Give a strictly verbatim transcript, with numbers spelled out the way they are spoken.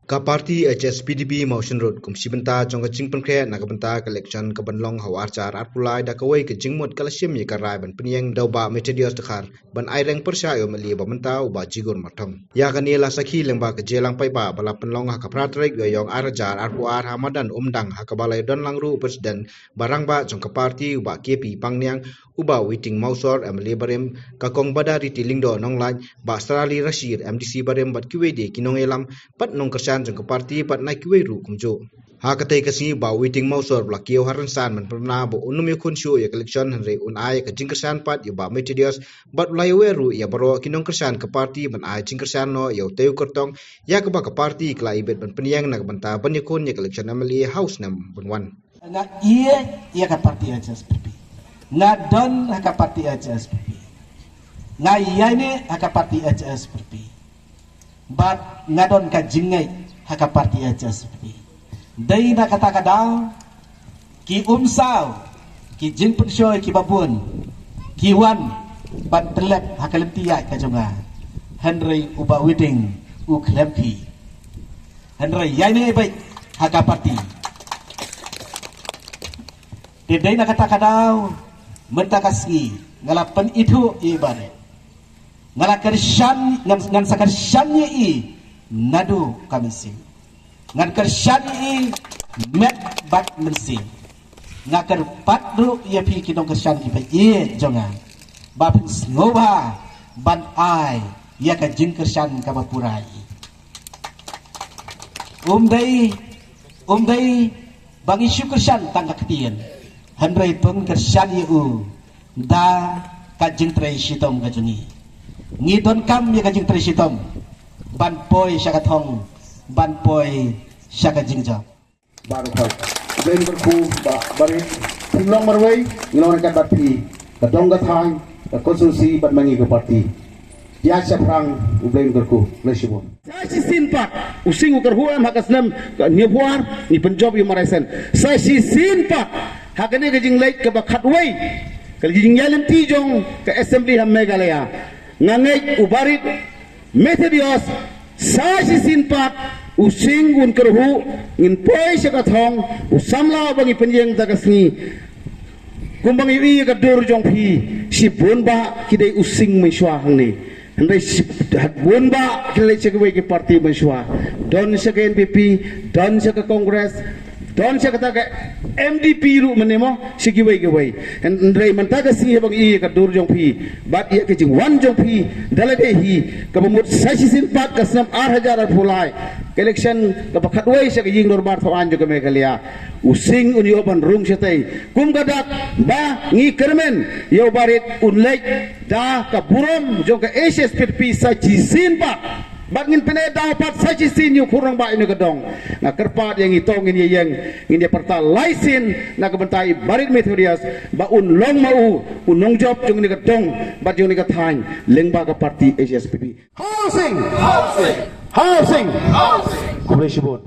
Ka party H S P D P Mawshynrut kum shi bynta jong ka jingpynkhreh na ka bynta ka election ka ban long ha u ar hajar arphew lai da kawei ka jingmut ka la shim ïa ka rai ban pynïeng da u Bah Methodius Dkhar ban ai reng pyrshah ïa u M L A ba mynta u Bah Jigur Marthong. Ïa kane la sakhi lyngba ka jingïalang paidbah ba la pynlong ha ka phra tarik Ïaïong ar hajar arphew ar ha madan Umdang ha kaba la ïadon lang ruh u President ba rangbah jong ka party u Bah K P Pangniang, u Bah Witing Mawsor M L A barim, ka Kong Badariti Lyngdoh Nonglait, Bah Sarali Rashid M D C barim bad kiwei de ki nongïalam bad nongkyrshan jong ka party bad na kiwei ruh kumjuh. Ha katei ka sngi u Bah Witing Mawsor u la kiew ha rynsan ban pynbna ba un ym ïakhun shuh ïa ka election hynrei un ai ïa ka jingkyrshan pat ïa u Bah Methodius bad u la ïawer ruh ïa baroh ki nongkyrshan ka party ban ai jingkyrshan noh ïa utei u kyrtong ïa kaba ka party ka la ibit ban pynïeng na ka bynta ban ïakhun ïa ka election M L A ha u snem ban wan. Nga ïeit ïa ka party H S P P. Nga don ha ka party H S P P. Nga ïaineh ha ka party H S P P. Bad nga don ka jingngeit ha ka party H S P P. Dei na kata ka daw ki umsaw, ki jingpynshoi kiba bun ki wan ban tyllep ha ka lynti ïaid ka jong nga. Hynrei u Bah Witing u khlem khie. Hynrei ïaineh beit ha ka party. Te dei na kata ka daw mynta ka sngi nga la pynithuh ïa i barit. Nga la kyrshan, ngan, ngan sa kyrshan ïa i naduh ka mynsiem. Ngan kyrshan ïa i met bad mynsiem. Nga kyrpad ruh ïa phi ki nongkyrshan kiba ïeit jong nga ba phin sngewbha ban ai ïa ka jingkyrshan kaba pura ïa i. Um dei, um dei ba ngi shu kyrshan tang ka ktien. Hynrei to ngin kyrshan ïa u da ka jingtrei shitom ka jong ngi. Ngi donkam ïa ka jingtrei shitom ban poi sha ka thong, ban poi sha ka jingjop. Baroh khoi. Blei kyrkhu ba barit, phin long marwei, ngi long ryngkat bad phi, ka dong ka thaiñ, ka constituency bad ma ngi ka party. Ïa shaphrang u Blei kyrkhu, khublei shibun. Sa shisien pat u Sing u kyrhuh em ha ka snem ka hynñiewphew ar, ngi pynjop ïa u Maraisen. Sa shisien pat ha kane ka jingleit kaba khatwei ka jingïaid lynti jong ka assembly ha Meghalaya, nga ngeit u barit Methodius, sa shisien pat u Sing un kyrhuh, ngin poi sha ka thong, u samla uba ngi pynïeng da ka sngi. Kumba ngi ïohi ïa ka dur jong phi, shibun bah ki dei u Sing mynshuwa hangne. Hynrei shibun bah ki leit sha kiwei ki party mynshuwa. Don sha ka N P P, don sha ka Congress, don sha kata ka M D P ruh mynne mo, sha kiwei kiwei. Hynrei mynta ka sngi haba ngi ïohi ïa ka dur jong phi bad ïa ka jingwan jong phi da lade hi, kaba mut sa shisien pat ka snem ar hajar arphew lai, ka election kaba khatwei sha ka Ïing Dorbar Thaw Aiñ jong ka Meghalaya, u Sing un ïoh ban rung shatei. Kum ka dak ba ngi kyrmen ïa u barit un leit da ka burom jong ka H S P D P sa shisien pat. Bad ngin pyneh daw pat sa shisien ïa u khun rangbah ïa une ka dong. Nga kyrpad ïa ngi to ngin ïa ïeng, ngin ïa pyrta lai sien na ka bynta i barit Methodius ba un long ma u u nongjop jong une ka dong bad jong une ka thaiñ lyngba ka party H S P P. Housing! Housing! Housing! Khublei shibun.